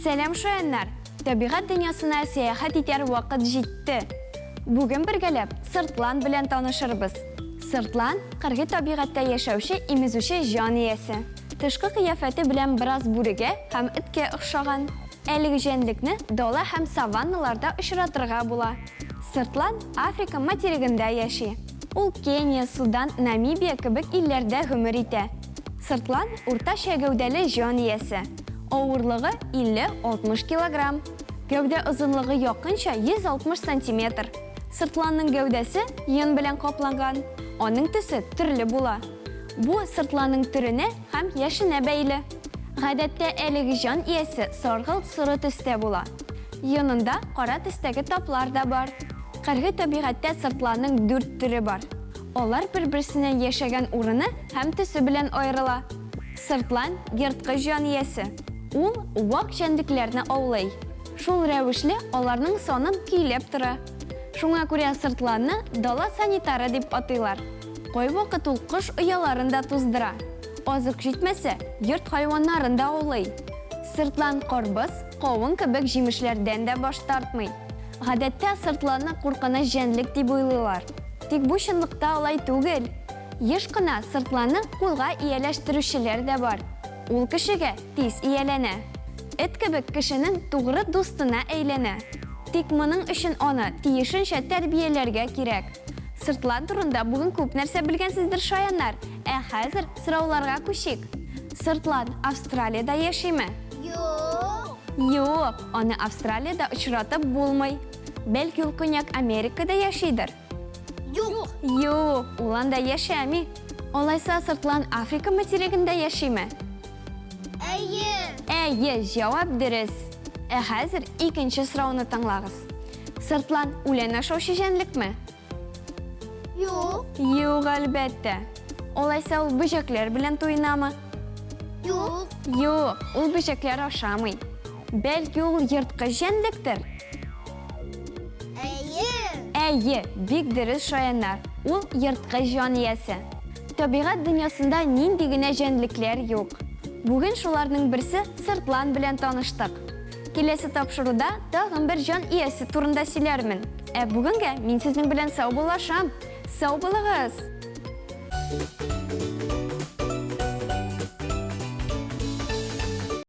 Сәлам, шаяннар! Табигать дөньясына сәяхәт итәр вакыт җитте. Бүген бергәләп сыртлан белән танышырбыз. Сыртлан, кыргый табигатьтә яшәүче имезүче җан иясе. Тышкы кыяфәте белән бераз бүрегә һәм эткә охшаган. Әлеге җәнлекне дала һәм саванналарда очратырга була. Сыртлан Африка материгында яши. Ул Кения, Судан, Намибия кебек илләрдә гомер итә. Сыртлан, уртача гәүдәле җан иясе. Авырлыгы, 50-60 килограмм. Гәүдә озынлыгы якынча 160 сантиметр. Сыртланның гәүдәсе йон белән капланган. Аның төсе төрле була. Бу сыртланның төренә һәм яшенә бәйле. Гадәттә әлеге җан иясе саргылт-соры төстә була. Йонында кара төстәге таплар да бар. Кыргый табигатьтә сыртланның дүрт төре бар. Алар бер-берсеннән яшәгән урыны һәм төсе белән аерыла. Сыртлан, ерткыч җан иясе. Ул вак җәнлекләрне аулый. Шул рәвешле аларның санын көйләп тора. Шуңа күрә сыртланны дала санитары дип атыйлар. Кайвакыт ул кош ояларын да туздыра. Азык җитмәсә, йорт хайваннарын да аулый. Сыртлан карбыз, кавын кебек җимешләрдән дә баш тартмый. Гадәттә сыртланны куркыныч җәнлек дип уйлыйлар. Тик бу чынлыкта алай түгел. Еш кына сыртланны кулга ияләштерүчеләр дә бар. Ул кешегә тиз ияләнә. Эт кебек кешенең тугры дустына әйләнә. Тик моның өчен аны тиешенчә тәрбияләргә кирәк. Сыртлан турында бүген күп нәрсә белгәнсездер, шаяннар. Ә хәзер сорауларга күчик. Сыртлан Австралиядә яшиме? Юк. Юк, аны Австралиядә очратып булмый. Бәлки ул Көньяк Америкада яшидер? Юк. Юк, ул анда яшәми. Алайса сыртлан Африка материгында яшиме? Әйе. Әйе, җавап дөрес. Ә хәзер икенче сорауны тыңлагыз. Сыртлан үлән ашаучы җәнлекме? Юк. Юк, әлбәттә. Алайса ул бөҗәкләр белән туенамы? Юк. Юк, ул бөҗәкләр ашамый. Бәлки ул ерткыч җәнлектер? Әйе. Әйе, бик дөрес, шаяннар. Ул ерткыч җан иясе. Табигать дөньясында нинди генә җәнлекләр юк. Бүген шуларның берсе сыртлан белән таныштык. Киләсе тапшыруда тагын бер җан иясе турында сөйләрмен. Ә бүгенгә мин сезнең белән саубуллашам. Сау булыгыз!